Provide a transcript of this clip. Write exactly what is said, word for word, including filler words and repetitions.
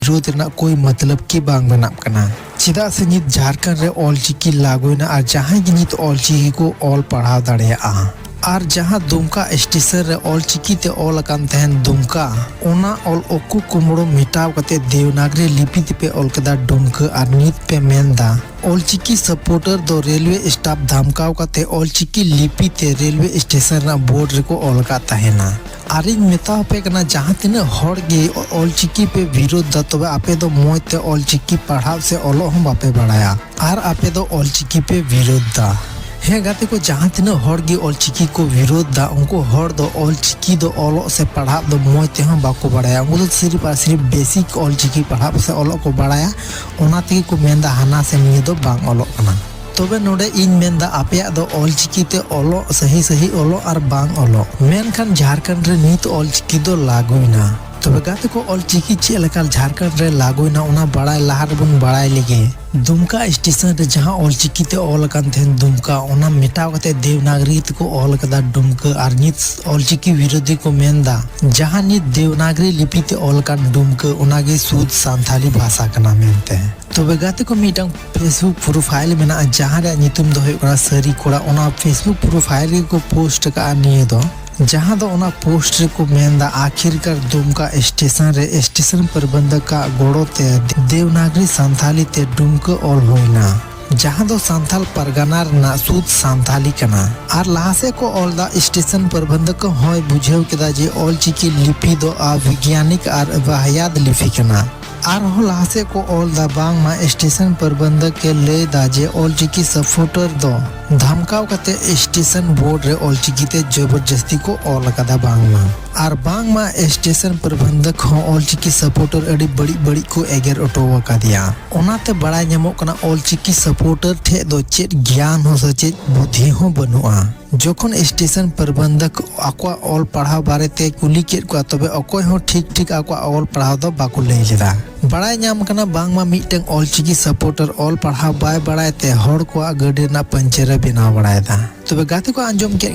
ᱵᱤᱨᱳᱫᱷ ᱨᱮᱱᱟᱜ ᱠᱳᱭ ᱢᱚᱛᱞᱚᱵ ᱜᱮ ᱵᱟᱝ ᱵᱮᱱᱟᱜ ᱠᱟᱱᱟ᱾ ᱪᱮᱫᱟᱜ ᱥᱮ ᱱᱤᱛ ᱡᱷᱟᱲᱠᱷᱚᱸᱰ ᱨᱮ ᱚᱞᱪᱤᱠᱤ ᱞᱟᱹᱜᱩᱭᱮᱱᱟ ᱟᱨ ᱡᱟᱦᱟᱸᱭ ᱜᱮ ᱱᱤᱛ ᱚᱞᱪᱤᱠᱤ ᱠᱚ ᱚᱞ ᱯᱟᱲᱦᱟᱣ ᱫᱟᱲᱮᱭᱟᱜᱼᱟ᱾ ᱟᱨ ᱡᱟᱦᱟᱸ ᱫᱩᱢᱠᱟ ᱥᱴᱮᱥᱚᱱ ᱨᱮ ᱚᱞᱪᱤᱠᱤ ᱛᱮ ᱚᱞ ᱟᱠᱟᱱ ᱛᱟᱦᱮᱱ ᱫᱩᱢᱠᱟ, ᱚᱱᱟ ᱚᱞ ᱩᱠᱩ ᱠᱩᱢᱲᱩ ᱢᱮᱴᱟᱣ ᱠᱟᱛᱮ ᱫᱮᱣᱱᱟᱜᱽᱨᱤ ᱞᱤᱯᱤ ᱛᱮᱯᱮ ᱚᱞ ᱠᱮᱫᱟ ᱰᱩᱢᱠᱟᱹ ᱟᱨ ᱱᱤᱛ ᱯᱮ ᱢᱮᱱᱫᱟ ᱚᱞᱪᱤᱠᱤ ᱥᱟᱯᱳᱨᱴᱟᱨ ᱫᱚ ᱨᱮᱞᱣᱮ ᱥᱴᱟᱯ ᱫᱷᱟᱢᱠᱟᱣ ᱠᱟᱛᱮ ᱚᱞᱪᱤᱠᱤ ᱞᱤᱯᱤ ᱛᱮ ᱨᱮᱞᱣᱮ ᱥᱴᱮᱥᱚᱱ ᱨᱮᱱᱟᱜ ᱵᱳᱨᱰ ᱨᱮᱠᱚ ᱚᱞ ᱟᱠᱟᱫ ᱛᱟᱦᱮᱱᱟ᱾ ᱟᱨᱤᱧ ᱢᱮᱛᱟᱣᱟᱯᱮ ᱠᱟᱱᱟ, ᱡᱟᱦᱟᱸ ᱛᱤᱱᱟᱹᱜ ᱦᱚᱲ ᱜᱮ ᱚᱞᱪᱤᱠᱤ ᱯᱮ ᱵᱤᱨᱳᱫᱷ ᱫᱟ, ᱛᱚᱵᱮ ᱟᱯᱮ ᱫᱚ ᱢᱚᱡᱽ ᱛᱮ ᱚᱞᱪᱤᱠᱤ ᱯᱟᱲᱦᱟᱣ ᱥᱮ ᱚᱞᱚᱜ ᱦᱚᱸ ᱵᱟᱯᱮ ᱵᱟᱲᱟᱭᱟ᱾ ᱟᱨ ᱟᱯᱮ ᱫᱚ ᱚᱞᱪᱤᱠᱤ ᱯᱮ ᱵᱤᱨᱳᱫᱷ ᱫᱟ᱾ ᱦᱮᱸ ᱜᱟᱛᱮ ᱠᱚ, ᱡᱟᱦᱟᱸ ᱛᱤᱱᱟᱹᱜ ᱦᱚᱲ ᱜᱮ ᱚᱞᱪᱤᱠᱤ ᱠᱚ ᱵᱤᱨᱳᱫᱷ ᱫᱟ, ᱩᱱᱠᱩ ᱦᱚᱲ ᱫᱚ ᱚᱞᱪᱤᱠᱤ ᱫᱚ ᱚᱞᱚᱜ ᱥᱮ ᱯᱟᱲᱦᱟᱜ ᱫᱚ ᱢᱚᱡᱽ ᱛᱮᱦᱚᱸ ᱵᱟᱠᱚ ᱵᱟᱲᱟᱭᱟ᱾ ᱩᱱᱠᱩ ᱫᱚ ᱥᱤᱨᱤᱯ ᱟᱨ ᱥᱤᱨᱤᱯ ᱵᱮᱥᱤᱠ ᱚᱞᱪᱤᱠᱤ ᱯᱟᱲᱦᱟᱜ ᱥᱮ ᱚᱞᱚᱜ ᱠᱚ ᱵᱟᱲᱟᱭᱟ, ᱚᱱᱟ ᱛᱮᱜᱮ ᱠᱚ ᱢᱮᱱᱫᱟ ᱦᱟᱱᱟ ᱥᱮ ᱱᱤᱭᱟᱹ ᱫᱚ ᱵᱟᱝ ᱚᱞᱚᱜ ᱠᱟᱱᱟ᱾ ᱛᱚᱵᱮ ᱱᱚᱰᱮ ᱤᱧ ᱢᱮᱱᱫᱟ, ᱟᱯᱮᱭᱟᱜ ᱫᱚ ᱚᱞᱪᱤᱠᱤ ᱛᱮ ᱚᱞᱚᱜ, ᱥᱟᱹᱦᱤ ᱥᱟᱹᱦᱤ ᱚᱞᱚᱜ ᱟᱨ ᱵᱟᱝ ᱚᱞᱚᱜ᱾ ᱢᱮᱱᱠᱷᱟᱱ ᱡᱷᱟᱲᱠᱷᱚᱸᱰ ᱨᱮ ᱱᱤᱛ ᱚᱞᱪᱤᱠᱤ ᱫᱚ ᱞᱟᱹᱜᱩᱭᱮᱱᱟ᱾ ᱛᱚᱵᱮ ᱜᱟᱛᱮ ᱠᱚ, ᱚᱞᱪᱤᱠᱤ ᱪᱮᱫ ᱞᱮᱠᱟ ᱡᱷᱟᱲᱠᱷᱚᱸᱰ ᱨᱮ ᱞᱟᱹᱜᱩᱭᱮᱱᱟ, ᱚᱱᱟ ᱵᱟᱲᱟᱭ ᱞᱟᱦᱟ ᱨᱮᱵᱚᱱ ᱵᱟᱲᱟᱭ ᱞᱮᱜᱮ᱾ ᱫᱩᱢᱠᱟ ᱥᱴᱮᱥᱚᱱ ᱨᱮ ᱡᱟᱦᱟᱸ ᱚᱞᱪᱤᱠᱤ ᱛᱮ ᱚᱞ ᱟᱠᱟᱱ ᱛᱟᱦᱮᱸᱱ ᱫᱩᱢᱠᱟ, ᱚᱱᱟ ᱢᱮᱴᱟᱣ ᱠᱟᱛᱮ ᱫᱮᱵᱽᱱᱟᱜᱽᱨᱤ ᱛᱮᱠᱚ ᱚᱞ ᱟᱠᱟᱫᱟ ᱰᱩᱢᱠᱟᱹ, ᱟᱨ ᱱᱤᱛ ᱚᱞᱪᱤᱠᱤ ᱵᱤᱨᱳᱫᱷᱤ ᱠᱚ ᱢᱮᱱᱫᱟ, ᱡᱟᱦᱟᱸ ᱱᱤᱛ ᱫᱮᱵᱽᱱᱟᱜᱽᱨᱤ ᱞᱤᱯᱤ ᱛᱮ ᱚᱞ ᱟᱠᱟᱱ ᱰᱩᱢᱠᱟᱹ, ᱚᱱᱟᱜᱮ ᱥᱩᱫᱷ ᱥᱟᱱᱛᱷᱟᱞᱤ ᱵᱷᱟᱥᱟ ᱠᱟᱱᱟ ᱢᱮᱱᱛᱮ᱾ ᱛᱚᱵᱮ ᱜᱟᱛᱮ ᱠᱚ, ᱢᱤᱫᱴᱟᱝ Facebook profile ᱢᱮᱱᱟᱜᱼᱟ, ᱡᱟᱦᱟᱸ ᱨᱮᱭᱟᱜ ᱧᱩᱛᱩᱢ ᱫᱚ ᱦᱩᱭᱩᱜ ᱠᱟᱱᱟ ᱥᱟᱹᱨᱤ ᱠᱚᱲᱟ᱾ ᱚᱱᱟ Facebook profile ᱨᱮᱠᱚ post ᱟᱠᱟᱫᱼᱟ ᱱᱤᱭᱟᱹ ᱫᱚ, ᱡᱟᱦᱟᱸ ᱫᱚ ᱚᱱᱟ post ᱨᱮᱠᱚ ᱢᱮᱱᱫᱟ, ᱟᱠᱷᱤᱨᱠᱟᱨ ᱫᱩᱢᱠᱟ ᱥᱴᱮᱥᱚᱱ ᱨᱮ ᱥᱴᱮᱥᱚᱱ ᱯᱨᱚᱵᱚᱱᱫᱷᱚᱠ ᱟᱜ ᱜᱚᱲᱚ ᱛᱮ ᱫᱮᱵᱽᱱᱟᱜᱽᱨᱤ ᱥᱟᱱᱛᱷᱟᱞᱤ ᱛᱮ ᱰᱩᱢᱠᱟᱹ ᱚᱞ ᱦᱩᱭᱱᱟ, ᱡᱟᱦᱟᱸ ᱫᱚ ᱥᱟᱱᱛᱟᱞ ᱯᱟᱨᱜᱟᱱᱟ ᱨᱮᱱᱟᱜ ᱥᱩᱫᱷ ᱥᱟᱱᱛᱷᱟᱞᱤ ᱠᱟᱱᱟ᱾ ᱟᱨ ᱞᱟᱦᱟ ᱥᱮᱫ ᱠᱚ ᱚᱞ ᱫᱟ, ᱥᱴᱮᱥᱚᱱ ᱯᱨᱚᱵᱚᱱᱫᱷᱚᱠ ᱦᱚᱸᱭ ᱵᱩᱡᱷᱟᱹᱣ ᱠᱮᱫᱟ ᱡᱮ ᱚᱞᱪᱤᱠᱤ ᱞᱤᱯᱤ ᱫᱚ ᱚᱵᱤᱜᱽᱜᱟᱱᱤᱠ ᱟᱨ ᱵᱟᱦᱭᱟᱫ ᱞᱤᱯᱤ ᱠᱟᱱᱟ᱾ ᱟᱨᱦᱚᱸ ᱞᱟᱦᱟ ᱥᱮᱫ ᱠᱚ ᱚᱞ ᱫᱟ, ᱵᱟᱝᱢᱟ ᱥᱴᱮᱥᱚᱱ ᱯᱨᱚᱵᱚᱱᱫᱷᱚᱠ ᱮ ᱞᱟᱹᱭ ᱫᱟ ᱡᱮ ᱚᱞᱪᱤᱠᱤ supporter ᱫᱚ ᱫᱷᱟᱢᱠᱟᱣ ᱠᱟᱛᱮ ᱥᱴᱮᱥᱚᱱ ᱵᱳᱨᱰ ᱨᱮ ᱚᱞᱪᱤᱠᱤ ᱛᱮ ᱡᱚᱵᱚᱨᱡᱚᱥᱛᱤ ᱠᱚ ᱚᱞ ᱟᱠᱟᱫᱟ ᱵᱟᱝᱢᱟ᱾ ᱟᱨ ᱵᱟᱝᱢᱟ ᱥᱴᱮᱥᱚᱱ ᱯᱨᱚᱵᱚᱱᱫᱷᱚᱠ ᱦᱚᱸ ᱚᱞᱪᱤᱠᱤ supporter ᱟᱹᱰᱤ ᱵᱟᱹᱲᱤᱡ ᱵᱟᱹᱲᱤᱡ ᱠᱚ ᱮᱜᱮᱨ ᱚᱴᱚ ᱟᱠᱟᱫᱮᱭᱟ᱾ ᱚᱱᱟᱛᱮ ᱵᱟᱲᱟᱭ ᱧᱟᱢᱚᱜ ᱠᱟᱱᱟ, ᱚᱞᱪᱤᱠᱤ supporter ᱴᱷᱮᱡ ᱫᱚ ᱪᱮᱫ ᱜᱮᱭᱟᱱ ᱦᱚᱸ ᱥᱮ ᱪᱮᱫ ᱵᱩᱫᱷᱤ ᱦᱚᱸ ᱵᱟᱹᱱᱩᱜᱼᱟ᱾ ᱡᱚᱠᱷᱚᱱ ᱥᱴᱮᱥᱚᱱ ᱯᱨᱚᱵᱚᱱᱫᱷᱚᱠ ᱟᱠᱚᱣᱟᱜ ᱚᱞ ᱯᱟᱲᱦᱟᱣ ᱵᱟᱨᱮᱛᱮ ᱠᱩᱞᱤ ᱠᱮᱫ ᱠᱚᱣᱟ, ᱛᱚᱵᱮ ᱚᱠᱚᱭ ᱦᱚᱸ ᱴᱷᱤᱠ ᱴᱷᱤᱠ ᱟᱠᱚᱣᱟᱜ ᱚᱞ ᱯᱟᱲᱦᱟᱣ ᱫᱚ ᱵᱟᱠᱚ ᱞᱟᱹᱭ ᱞᱮᱫᱟ᱾ ᱵᱟᱲᱟᱭ ᱧᱟᱢ ᱠᱟᱱᱟ, ᱵᱟᱝᱢᱟ ᱢᱤᱫᱴᱟᱝ ᱚᱞᱪᱤᱠᱤ supporter ᱚᱞ ᱯᱟᱲᱦᱟᱣ ᱵᱟᱭ ᱵᱟᱲᱟᱭ ᱛᱮ ᱦᱚᱲ ᱠᱚᱣᱟᱜ ᱜᱟᱹᱰᱤ ᱨᱮᱱᱟᱜ puncture ᱮ ᱵᱮᱱᱟᱣ ᱵᱟᱲᱟᱭᱮᱫᱟ᱾ ᱛᱚᱵᱮ ᱜᱟᱛᱮ ᱠᱚ, ᱟᱸᱡᱚᱢ ᱠᱮᱫ